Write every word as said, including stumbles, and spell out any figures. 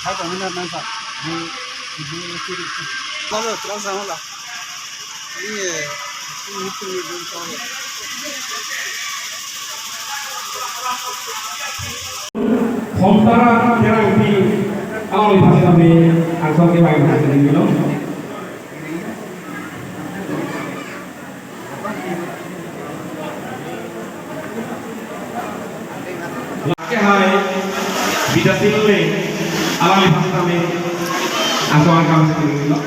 Hai, kami na nang sa. Di, di, di, di. Lalu, terus sama lah. Iya, ini tuh, ini tuh. Homtara Terangpi, alangli aphan sitame angsong kevang nangji lo. Lake hai, Bidya Sinle, alangli aphan sitame angsong akam sitame lo.